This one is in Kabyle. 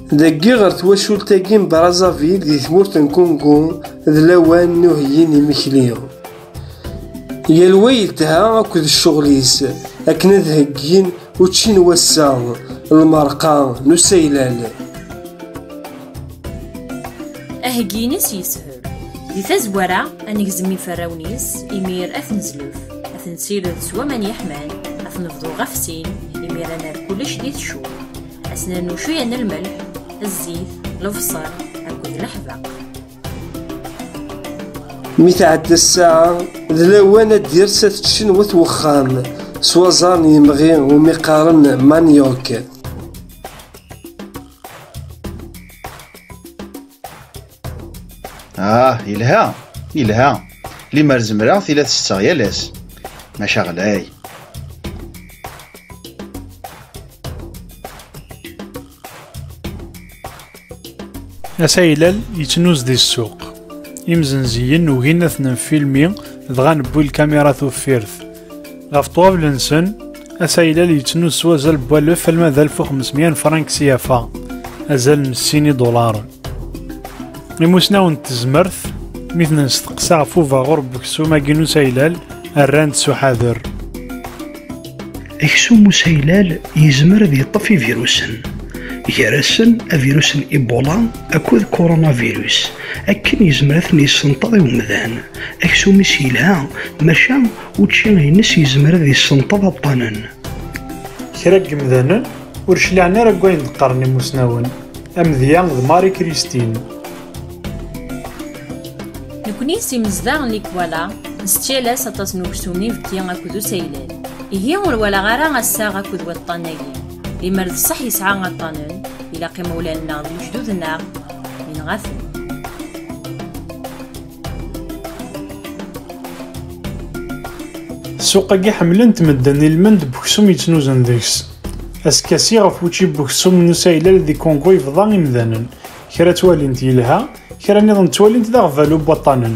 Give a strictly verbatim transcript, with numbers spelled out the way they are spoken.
Dagi ɣer twacult-agi n Brazzaville di tmurt n Congo d lawan n uheyyi n imekli. Yal wa yelha akked ccɣel-is akken ad heggin učči n wass-a, lmerqa n usaylal. Aheggi-ines yeshel. Di tazwara, ad negzem iferrawen-is, imir ad t-nezlef, ad t-nessired s waman yeḥman, ad t-nebḍu ɣef sin, imir ad nerr kullec di tcur. Ad s-nernu cwiya n lmelḥ, zzit, lebṣel akked leḥbeq. Mi tɛedda ssaɛa, d lawan ad d-yers ad tečč cenwat n wexxam s waẓar n yemɣi umi qqaren manioc. Ah, yelha, yelha. Limer zemreɣ, tila tettetteɣ yal ass. Maca ɣlay. Asaylal yettnuz di ssuq. Imzenziyen ugin ad ten-nfilmi, dɣa newwi lkamira tuffirt. Ɣef ṭṭwabel-nsen, asaylal yettnuz s wazal n walef alma d alef u xemsmya n frank syafa, azal n sin idularen. Imusnawen n tezmert, mi ten-nesteqsa ɣef ubaɣur n weksum-agi n usaylal, rran-d s uḥader. Aksum usaylal yezmer ad yeṭṭef ivirusen, gar-asen avirus n Ebola akked coronavirus, akken yezmer ad ten-yessenṭeḍ i umdan. Aksum-is yelha, maca učči-ines yezmer ad yessenṭeḍ aṭṭanen. Kra n yemdanen ur cliɛen ara deg wayen d-qqaren imusnawen, amedya d Marie Christine. Nekni s imezdaɣ n Likwala, nessečč yal ass aṭas n uksum n ibki akked usaylal. Ihi ur walaɣ ara assaɣ akked waṭṭan-agi. Limer d ṣṣeḥ yesɛa aṭṭanen, ilaq imawlan-nneɣ d lejdud-nneɣ, yenɣa-ten. Ssuq-agi ḥemmlen-t medden ilmend n weksum yettnuzen deg-s. Askasi ɣef wučči n weksum n usaylal di Congo yebḍa imdanen. Kra ttwalin-t yelha, kra nniḍen ttwalin-t d aɣbalu n waṭṭanen.